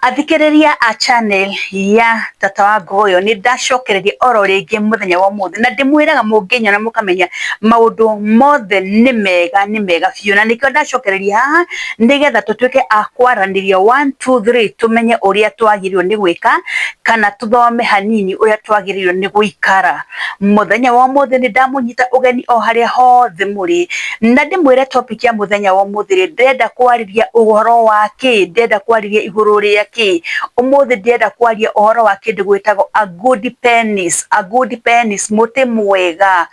Athikĩrĩria a channel ya Tata wa Ngogoyo, nĩ ndacokereria oro rĩngĩ mũthenya wa ũmũthĩ, na ndĩmwĩraga mũngĩnyona mũkamenya maũndũ mothe nĩ mega, nĩ mega biũ, na nĩkĩo ndacokereria haha nĩgetha tũtuĩke a kwaranĩria 1 2 3, tũmenye ũrĩa twagĩrĩirwo nĩ gwĩka kana tũthome hanini ũrĩa twagĩrĩirwo nĩ gũikara. Mũthenya wa ũmũthĩ nĩ ndamũnyita ũgeni o harĩa hothe mũrĩ, na ndĩmwĩre topic ya mũthenya wa ũmũthĩ rĩ, ndĩrenda kwarĩria ũhoro wa kĩ, ndĩrenda kwarĩria igũrũ rĩa kĩ. Ũmũthĩ ndĩrenda kwaria ũhoro wa kĩndũ gwĩtagwo a good penis, a good penis, mũtĩ mwega,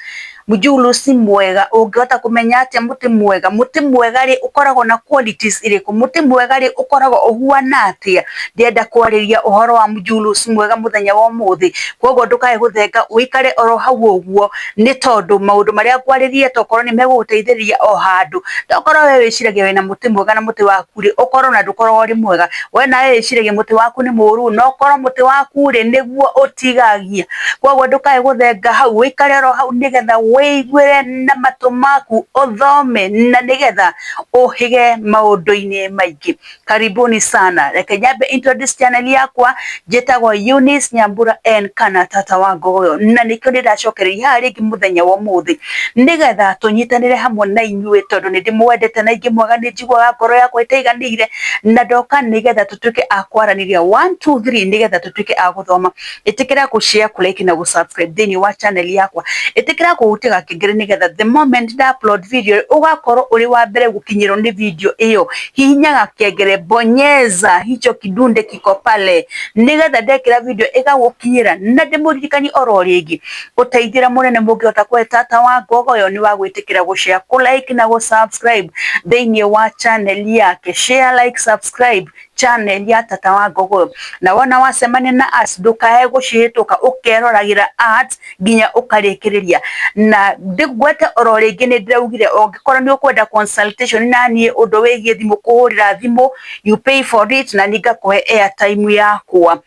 mũjulusi mwega. Ũngĩhota kũmenya atĩa mũtĩ mwega? Mũtĩ mwega rĩ, ũkoragwo na qualities irĩkũ? Mũtĩ mwega rĩ, ũkoragwo ũhuana atĩa? Ndĩrenda kwarĩria ũhoro wa mũjulusi mwega mũthenya wa ũmũthĩ, koguo ndũkae gũthenga, ũikare oro hau ũguo, nĩ tondũ maũndũ marĩa ngwarĩria tokorwo nĩ megũgũteithĩrĩria o handũ. Tokorwo we wĩciragia wĩna mũtĩ mwega na mũtĩ waku rĩ, ũkorwo na ndũkoragwo ũrĩ mwega. We nawe wĩciragia mũtĩ waku nĩ mũũru, no ũkorwo mũtĩ waku rĩ, nĩguo ũtigagia. Koguo ndũkae gũthenga hau, ũikare oro hau nĩgetha wĩiguĩre na matũ maku, ũthome na nĩgetha ũhĩge maũndũ-inĩ maingĩ. Karibuni sana. Reke nyambe introduce channel yakwa, njĩtagwo Eunice Nyambura N kana Tata wa Ngogoyo, na nĩkĩo ndĩracokereria haha rĩngĩ mũthenya wa ũmũthĩ nĩgetha tũnyitanĩre hamwe na inyuĩ, tondũ nĩ ndĩmwendete na ingĩmwaga nĩ njiguaga ngoro yakwa ĩtaiganĩire, na ndoka nĩgetha tũtuĩke a kwaranĩria 1 2 3, nĩgetha tũtuĩke a gũthoma. Ĩtĩkĩra kũ share, kũ like na gũ subscribe thĩinĩ wa channel yakwa. Ĩtĩkĩra kũhutia gakengere nĩgetha the moment nda upload video ũgakorwo ũrĩ wa mbere gũkinyĩrwo nĩ video ĩyo. Hihinya gakengere, bonyeza hicho kidunde kiko pale, nĩgetha ndekĩra video ĩgagũkinyĩra. Na ndĩmũririkanie oro rĩngĩ, ũteithio mũnene mũngĩhota kũhe Tata wa Ngogoyo nĩ wa gwĩtĩkĩra gũ share, kũ like na gũ subscribe thĩinĩ wa channel yake. Share, like, subscribe channel ya Tata wa Ngogoyo, na wona wacemania na ads ndũkae gũcihĩtũka, ũkeroragĩra ads nginya ũkarĩkĩrĩria. Na ndĩgwete oro rĩngĩ, nĩ ndĩraugire ũngĩkorwo nĩ ũkwenda consultation na niĩ ũndũ wĩgiĩ thimũ, kũhũrĩra thimũ, you pay for it, na niĩ ngakũhe airtime yakwa,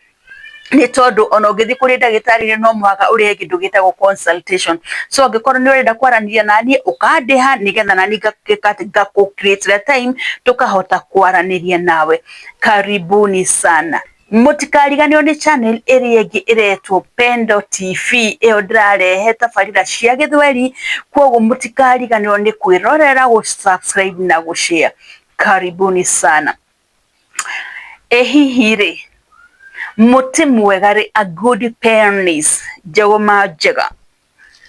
nĩ tondũ ona ũngĩthiĩ kũrĩ ndagĩtarĩ no mũhaka ũrĩhe kĩndũ gĩtagwo consultation. So angĩkorwo nĩ ũrenda kwaranĩria na niĩ, ũkandĩha nĩgetha na niĩ ngakũ create time tũkahota kwaranĩria nawe. Karibuni sana. Mũtikariganĩrwo nĩ channel ĩrĩa ĩngĩ ĩretwo Pendo TV, ĩyo ndĩrarehe tabarĩra cia gĩthweri, koguo mũtikariganĩrwo nĩ kwĩrorera, gũ subscribe na gũ share. Karibuni sana. Ĩ hihi rĩ, mũtĩ mwega rĩ, a good penis, njũgũma njega,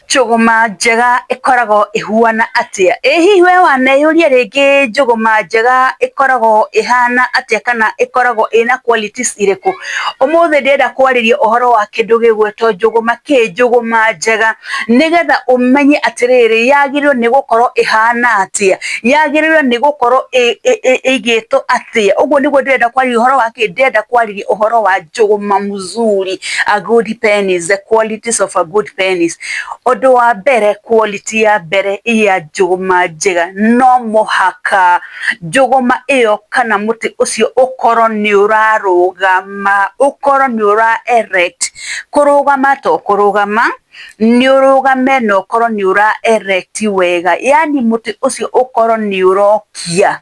njũgũma njega ĩkoragwo ĩhuana atĩa? Ĩ hihi we waneyũria rĩngĩ njũgũma njega ĩkoragwo ĩhana atĩa kana ĩkoragwo ĩna qualities irĩkũ? Ũmũthĩ ndĩrenda kwarĩria ũhoro wa kĩndũ gĩgwĩtwo njũgũma kĩ, njũgũma njega, nĩgetha ũmenye atĩrĩrĩ, yagĩrĩirwo nĩ gũkorwo ĩhana atĩa, yagĩrĩirwo nĩ gũkorwo ĩigĩtwo atĩa. Ũguo nĩguo ndĩrenda kwarĩria ũhoro wa kĩ, ndĩrenda kwarĩria ũhoro wa njũgũma mzuri, a good penis, the qualities of a good penis. Ũndũ wa mbere, quality ya mbere ya njũgũma njega, no mũhaka njũgũma ĩyo kana mũtĩ ũcio ũkorwo nĩ ũrarũgama, ũkorwo nĩ ũra erect. Kũrũgama to kũrũgama, nĩ ũrũgame na ũkorwo nĩ ũra erect wega, yani mũtĩ ũcio ũkorwo nĩ ũrokia.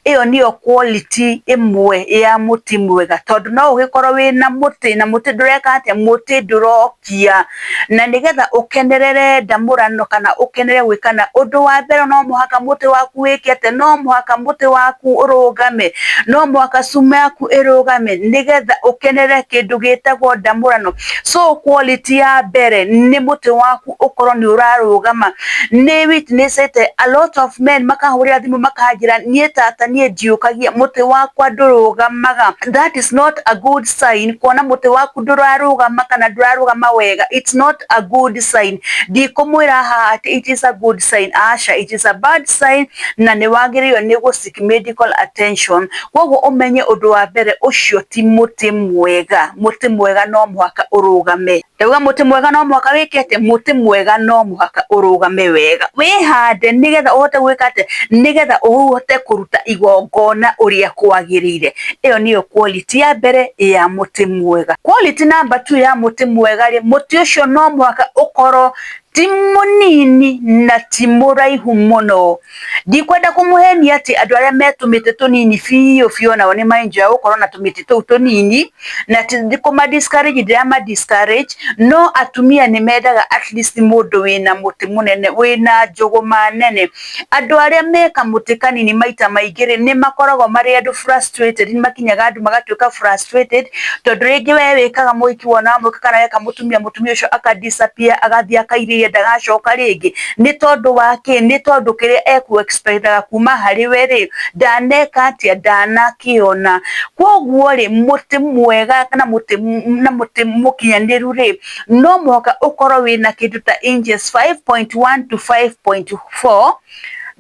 Ĩyo nĩyo quality ĩmwe ya mũtĩ mwega, tondũ no ũgĩkorwo wĩna mũtĩ na mũtĩ ndũreka atĩa, mũtĩ ndũrokia. Na nĩgetha ũkenerere ndamũrano kana ũkenere gwĩkana, ũndũ wa mbere no mũhaka mũtĩ waku wĩke atĩa, no mũhaka mũtĩ waku ũrũgame, no mũhaka cuma yaku ĩrũgame nĩgetha ũkenere kĩndũ gĩtagwo ndamũrano. So quality ya mbere nĩ mũtĩ waku ũkorwo nĩ ũrarũgama. Nĩ witnessete a lot of men makahũrĩra thimũ makanjĩra, "Niĩ tata, niĩ ndiũkagia, mũtĩ wakwa ndũrũgamaga." That is not a good sign. Kuona mũtĩ waku ndũrarũgama kana ndũrarũgama wega, it's not a good sign. Ndikũmwĩra haha atĩ it is a good sign, aca, it is a bad sign, na nĩ wagĩrĩirwo nĩ gũ seek medical attention. Koguo ũmenye ũndũ wa mbere, ũcio ti mũtĩ mwega. Mũtĩ mwega no mũhaka ũrũgame. Ndauga mũtĩ mwega no mũhaka wĩke atĩa? Mũtĩ mwega no mũhaka ũrũgame wega, wĩhande nĩgetha ũhote gwĩka atĩa? Nĩgetha ũhote kũruta igongona ũrĩa kwagĩrĩire. Ĩyo nĩyo quality ya mbere ya mũtĩ mwega. Quality number 2 ya mũtĩ mwega rĩ, mũtĩ ũcio no mũhaka ũkorwo ti mũnini na ti mũraihu mũno. Ndikwenda kũmũhenia atĩ andũ arĩa me tũmĩtĩ tũnini biũ biũ nao nĩ ma enjoy gũkorwo na tũmĩtĩ tũu tũnini, na ti kũma discourage ndĩrama discourage, no atumia nĩ mendaga at least mũndũ wĩna mũtĩ mũnene, wĩna njũgũma nene. Andũ arĩa me kamũtĩ kanini maita maingĩ rĩ, nĩ makoragwo marĩ andũ frustrated, nĩ makinyaga andũ magatuĩka frustrated, tondũ rĩngĩ we wĩkaga mũhiki wona wamwĩka kana weka mũtumia, mũtumia ũcio aka disappear, agathiĩ akairĩria ndagacoka rĩngĩ. Nĩ tondũ wa kĩ? Nĩ tondũ kĩrĩa ekũ expect aga kuma harĩ we rĩ, ndaneka atĩa? Ndanakĩona. Koguo rĩ, mũtĩ mwega kana mũtĩ mũkinyanĩru rĩ, no mũhaka ũkorwo wĩna kĩndũ ta inches 5.1 to 5.4,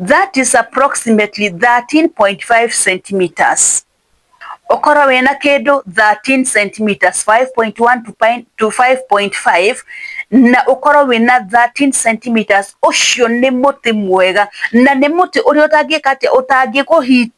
that is approximately 13.5 centimeters. Ũkorwo wĩna kĩndũ 13 centimeters, 5.1 to 5.5, na ũkorwo wĩna 13 centimeters, ũcio nĩ mũtĩ mwega na nĩ mũtĩ ũrĩa ũtangĩka atĩa,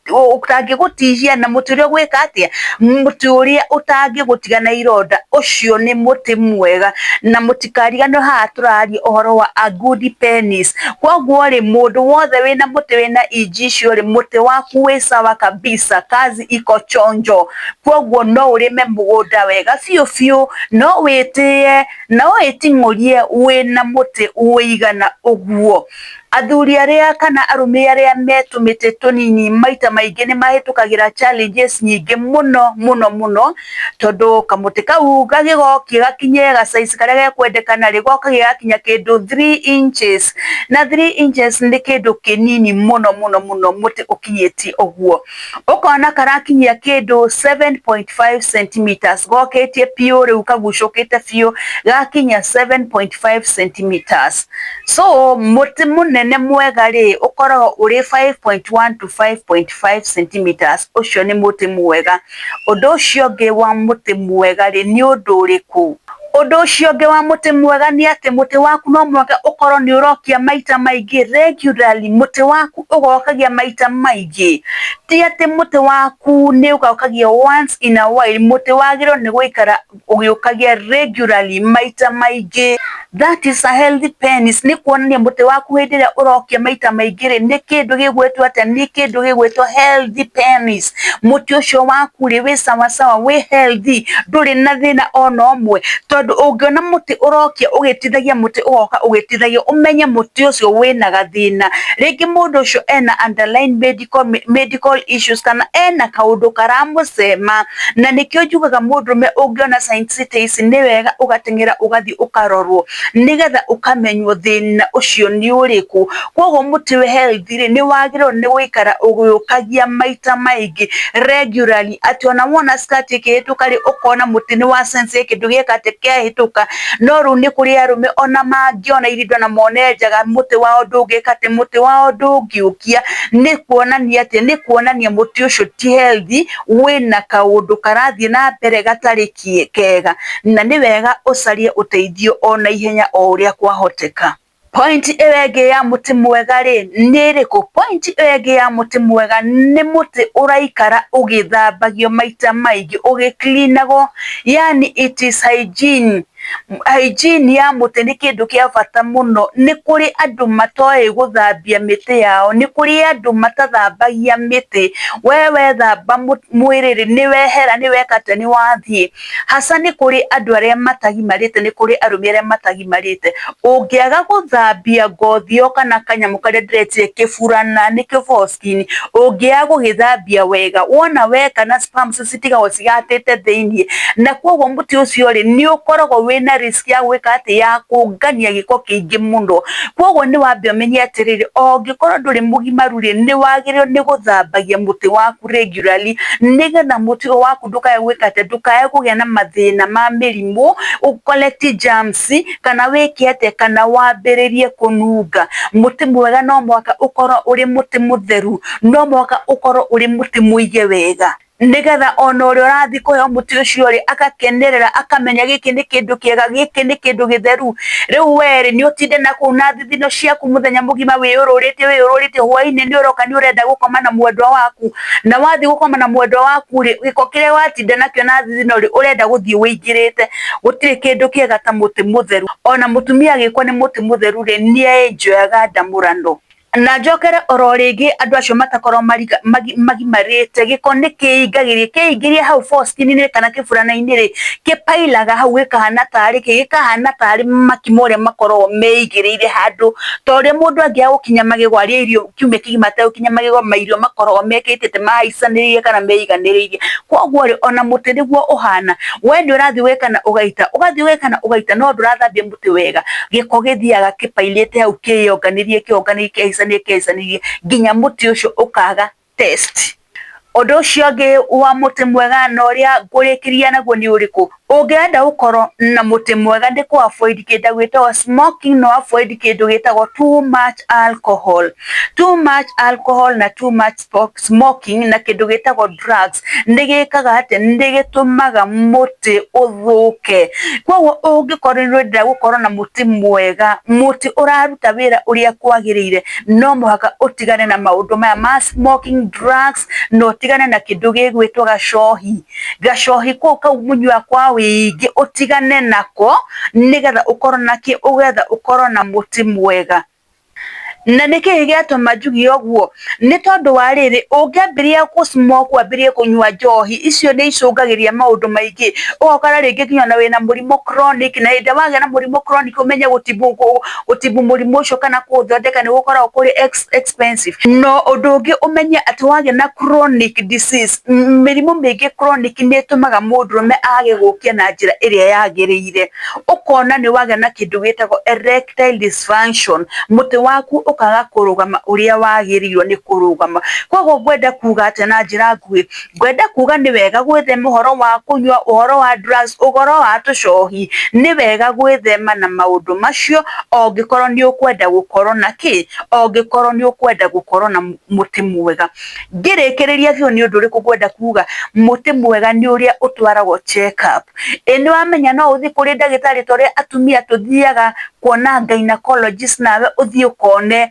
ũtangĩgũtihia, na mũtĩ ũrĩa ũgwĩka atĩa, mũtĩ ũrĩa ũtangĩgũtiga na ironda, ũcio nĩ mũtĩ mwega. Na mũtikariganĩrwo haha tũraria ũhoro wa a good penis. Koguo rĩ, mũndũ wothe wĩna mũtĩ wĩna inji icio rĩ, mũtĩ waku wĩ sawa kabisa, kazi iko chonjo. Koguo no ũrĩme mũgũnda wega biũ biũ, no wĩtĩe, no wĩting'ũrie wĩna mũtĩ ũigana ũguo. Athuri arĩa kana arũme arĩa me tũmĩtĩ tũnini maita maingĩ nĩ mahĩtũkagĩra challenges nyingĩ mũno mũno mũno, tondũ kamũtĩ kau gagĩgokia gakinye ga size karĩa gekwendekana rĩ, gokagia gakinya kĩndũ 3 inches, na 3 inches nĩ kĩndũ kĩnini mũno mũno mũno mũtĩ ũkinyĩtie ũguo. Ũkona karakinyia kĩndũ 7.5 centimeters, gokĩtie biũ rĩu kagucũkĩte biũ gakinya 7.5 centimeters. So mũtĩ mũnene mwega rĩ, ũkoragwo ũrĩ 5.1 to 5.5 centimeters, ũcio nĩ mũtĩ mwega. Ũndũ ũcio ũngĩ wa mũtĩ mwega rĩ, nĩ ũndũ ũrĩkũ? Ũndũ ũcio ũngĩ wa mũtĩ mwega nĩ atĩ mũtĩ waku no mũhaka ũkorwo nĩ ũrokia maita maingĩ regularly, mũtĩ waku ũgokagia maita maingĩ. Ti atĩ mũtĩ waku nĩ ũgokagia once in a while, mũtĩ wagĩrĩirwo nĩ gũikara ũgĩũkagia regularly maita maingĩ. That is a healthy penis. Nĩ kuonania mũtĩ waku hĩndĩ ĩrĩa ũrokia maita maingĩ rĩ, nĩ kĩndũ gĩgwĩtwo atĩa? Nĩ kĩndũ gĩgwĩtwo healthy penis. Mũtĩ ũcio waku rĩ, wĩ sawasawa, wĩ healthy, ndũrĩ na thĩna ona ũmwe. Tondũ ũngĩona mũtĩ ũrokia ũgĩtithagia, mũtĩ ũgoka ũgĩtithagia, ũmenye mũtĩ ũcio wĩna gathĩna. Rĩngĩ mũndũ ũcio ena underlying medical issues, kana ena kaũndũ karamũcema. Na nĩkĩo njugaga mũndũrũme ũngĩona signs ta ici, nĩ wega ũgateng'era ũgathiĩ ũkarorwo, nĩgetha ũkamenywo thĩna ũcio nĩ ũrĩkũ. Koguo mũtĩ wĩ healthy rĩ, nĩ wagĩrĩirwo nĩ gũikara ũgĩũkagia maita maingĩ regularly, atĩ ona wona skirt ĩkĩhĩtũka rĩ, ũkona mũtĩ nĩ wa sense kĩndũ gĩeka atĩ kĩahĩtũka. No rĩu nĩ kũrĩ arũme ona mangĩona irinda na mone njaga, mũtĩ wao ndũngĩka atĩ, mũtĩ wao ndũngĩũkia. Nĩ kuonania atĩ, nĩ kuonania mũtĩ ũcio ti healthy, wĩna kaũndũ karathiĩ na mbere gatarĩ kega, na nĩ wega ũcarie ũteithio ona ihenya o ũrĩa kwahoteka. Point ĩyo ĩngĩ ya mũtĩ mwega rĩ, nĩ ĩrĩkũ? Point ĩyo ĩngĩ ya mũtĩ mwega nĩ mũtĩ ũraikara ũgĩthambagio maita maingĩ, ũgĩ clean agwo, yani it is hygiene. Hygiene ya mũtĩ nĩ kĩndũ kĩa bata mũno. Nĩ kũrĩ andũ matoĩ gũthambia mĩtĩ yao, nĩ kũrĩ andũ matathambagia mĩtĩ. We wethamba mwĩrĩ rĩ, nĩ wehera, nĩ weka atĩa, nĩ wathiĩ. Haca nĩ kũrĩ andũ arĩa matagimarĩte, nĩ kũrĩ arũme arĩa matagimarĩte. Ũngĩaga gũthambia ngothi ĩyo kana kanyamũ karĩa ndĩretire kĩburana, nĩkĩo foreskin, ũngĩaga gũgĩthambia wega, wona weka na sperms citigagwo cigatĩte thĩiniĩ, na koguo mũtĩ ũcio rĩ, nĩ ũkoragwo wĩna risk ya gwĩka atĩ, ya kũngania gĩko kĩingĩ mũno. Koguo nĩ wambe ũmenye atĩrĩrĩ, ũngĩkorwo ndũrĩ mũgimaru rĩ, nĩ wagĩrĩirwo nĩ gũthambagia mũtĩ waku regularly, nĩgetha mũtĩ ũyũ waku ndũkae gwĩka atĩa, ndũkae kũgĩa na mathĩna ma mĩrimũ, ũ collect germs, kana wĩke atĩa, kana wambĩrĩrie kũnunga. Mũtĩ mwega no mũhaka ũkorwo ũrĩ mũtĩ mũtheru, no mũhaka ũkorwo ũrĩ mũtĩ mũige wega. Nĩgetha ona ũrĩa ũrathiĩ kũheo mũtĩ ũcio rĩ, agakenerera, akamenya gĩkĩ nĩ kĩndũ kĩega, gĩkĩ nĩ kĩndũ gĩtheru. Rĩu we rĩ, nĩ ũtinde na kũu na thithino ciaku mũthenya mũgima wĩyũrũrĩte wĩyũrũrĩte, hwainĩ nĩ ũroka nĩ ũrenda gũkoma na mwendwa waku, na wathiĩ gũkoma na mwendwa waku rĩ, gĩko kĩrĩa watinda nakĩo na thithino rĩ, ũrenda gũthiĩ wĩingĩrĩte. Gũtirĩ kĩndũ kĩega ta mũtĩ mũtheru. Ona mũtumia agĩkwo nĩ mũtĩ mũtheru rĩ, nĩ enjoyaga ndamũrano. Na njokere oro rĩngĩ andũ acio matakoragwo magimarĩte, gĩko nĩ kĩingagĩria, kĩingĩria hau foreskin-inĩ kana kĩburana-inĩ rĩ, kĩpailaga hau gĩkahana tarĩ kĩ, gĩkahana tarĩ makima ũrĩa makoragwo meigĩrĩire handũ, ta ũrĩa mũndũ angĩaga gũkinya magego arĩe irio kiumia kĩgima ategũkinya magego, mairio makoragwo mekĩte atĩ mahaicanĩrĩire kana meiganĩrĩirie. Koguo rĩ, ona mũtĩ nĩguo ũhana, we nĩ ũrathiĩ ũgeka na ũgaita, ũgathiĩ ũgeka na ũgaita no ndũrathambia mũtĩ wega, gĩko gĩthiaga kĩpailĩte hau kĩyonganĩrie kĩyonganĩrie kĩhaicanĩrie kĩhaicanĩrie nginya mũtĩ ũcio ũkaga taste. Ũndũ ũcio ũngĩ wa mũtĩ mwega na ũrĩa ngũrĩkĩria naguo nĩ ũrĩkũ? Ũngĩenda gũkorwo na mũtĩ mwega nĩ kũ avoid kĩndũ gĩtagwo smoking na ũ avoid kĩndũ gĩtagwo too much alcohol. Too much alcohol na too much smoking na kĩndũ gĩtagwo drugs nĩ gĩkaga atĩ nĩ gĩtũmaga mũtĩ ũthũke. Koguo ũngĩkorwo nĩ ũrenda gũkorwo na mũtĩ mwega, mũtĩ ũraruta wĩra ũrĩa kwagĩrĩire, no mũhaka ũtigane na maũndũ maya ma smoking, drugs na ũtigane na kĩndũ gĩgwĩtwo gacohi. Gacohi kau kau mũnyuaga kwa wĩingĩ ũtigane nako nĩgetha ũkorwo na kĩ, nĩgetha ũkorwo na mũtĩ mwega. Na nĩkĩĩ gĩatũma njuge ũguo? Nĩ tondũ wa rĩrĩ, ũngĩambĩrĩria gũ smoke wambĩrĩrie kũnyua njohi, icio nĩ icũngagĩrĩria maũndũ maingĩ, ũgakora rĩngĩ nginya ona wĩna mũrimũ chronic, na hĩndĩ ĩrĩa wagĩa na mũrimũ chronic ũmenye gũtibu mũrimũ ũcio kana kũũthondeka nĩ gũkoragwo kũrĩ expensive. Na ũndũ ũngĩ ũmenye atĩ wagĩa na chronic disease, mĩrimũ mĩingĩ chronic nĩ ĩtũmaga mũndũrũme age gũkia na njĩra ĩrĩa yagĩrĩire, ũkona nĩ wagĩa na kĩndũ gĩtagwo erectile dysfunction, mũtĩ waku ũkaga kũrũgama ũrĩa wagĩrĩirwo nĩ kũrũgama. Koguo ngwenda kuga atĩa na njĩra nguhĩ? Ngwenda kuga nĩ wega gwĩthema ũhoro wa kũnyua, ũhoro wa drugs, ũhoro wa tũcohi, nĩ wega gwĩthema na maũndũ macio ũngĩkorwo nĩ ũkwenda gũkorwo na kĩ, ũngĩkorwo nĩ ũkwenda gũkorwo na mũtĩ mwega. Ngĩrĩkĩrĩria biũ nĩ ũndũ ũrĩkũ ngwenda kuga? Mũtĩ mwega nĩ ũrĩa ũtwaragwo check up. Ĩ nĩ wamenya no ũthiĩ kũrĩ ndagĩtarĩ ta ũrĩa atumia tũthiaga kuona gynecologist nawe ũthiĩ ũkone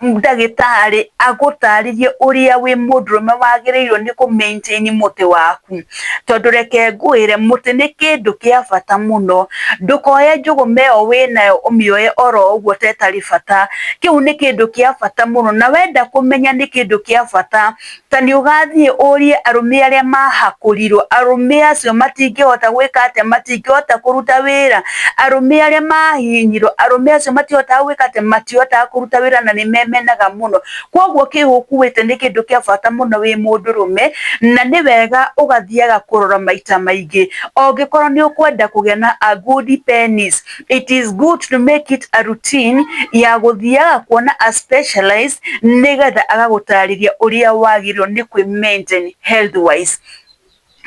ndagĩtarĩ agũtarĩrie ũrĩa wĩ mũndũrũme wagĩrĩirwo nĩ kũ maintain mũtĩ waku. Tondũ reke ngwĩre mũtĩ nĩ kĩndũ kĩa bata mũno, ndũkoye njũgũma ĩyo wĩnayo ũmĩoye oro ũguo ta ĩtarĩ bata, kĩu nĩ kĩndũ kĩa bata mũno, na wenda kũmenya nĩ kĩndũ kĩa bata, ta nĩ ũgathiĩ ũrie arũme arĩa mahakũrirwo, arũme acio matingĩhota gwĩka atĩa, matingĩhota kũruta wĩra, arũme arĩa mahihinyirwo, arũme acio matihotaga gwĩka atĩa, matihotaga kũruta wĩra na nĩ memenaga mũno. Koguo kĩu ũkuĩte nĩ kĩndũ kĩa bata mũno wĩ mũndũrũme, na nĩ wega ũgathiaga kũrora maita maingĩ. Ũngĩkorwo nĩ ũkwenda kũgĩa na a good penis, it is good to make it a routine ya gũthiaga kuona a specialist nĩgetha agagũtarĩria ũrĩa wagĩrĩirwo nĩ kwĩ maintain health wise.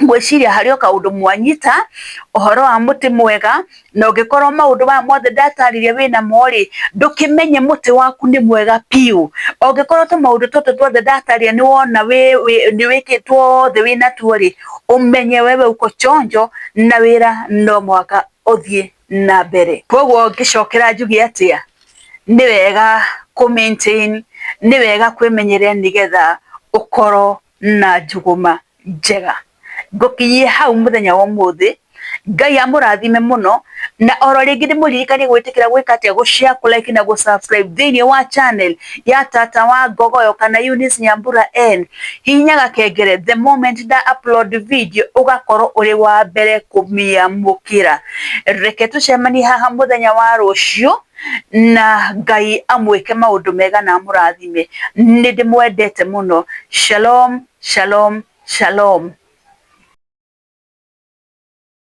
Ngwĩciria harĩ o kaũndũ mwanyita ũhoro wa mũtĩ mwega, na ũngĩkorwo maũndũ maya mothe ndatarĩria wĩnamo rĩ, ndũkĩmenye mũtĩ waku nĩ mwega biũ. Ũngĩkorwo tũmaũndũ tũtũ tuothe ndatarĩria nĩ wona nĩ wĩkĩtwo wothe wĩnatuo rĩ, ũmenye wewe uko chonjo na wĩra no mũhaka ũthiĩ na mbere. Koguo ngĩcokera njuge atĩa, nĩ wega kũ maintain, nĩ wega kwĩmenyerera nĩgetha ũkorwo na njũgũma njega. Ngũkinyie hau mũthenya wa ũmũthĩ, Ngai amũrathime mũno, na oro rĩngĩ ndĩmũririkanie gwĩtĩkĩra gwĩka atĩa, gũ share, kũ like na gũ subscribe thĩinĩ wa channel ya tata wa Ngogoyo kana Eunice Nyambura N. Hihinya gakengere the moment nda upload video ũgakorwo ũrĩ wa mbere kũmĩamũkĩra. Reke tũcemanie haha mũthenya wa rũciũ, na Ngai amwĩke maũndũ mega na amũrathime. Nĩ ndĩmwendete mũno. Shalom, shalom, shalom.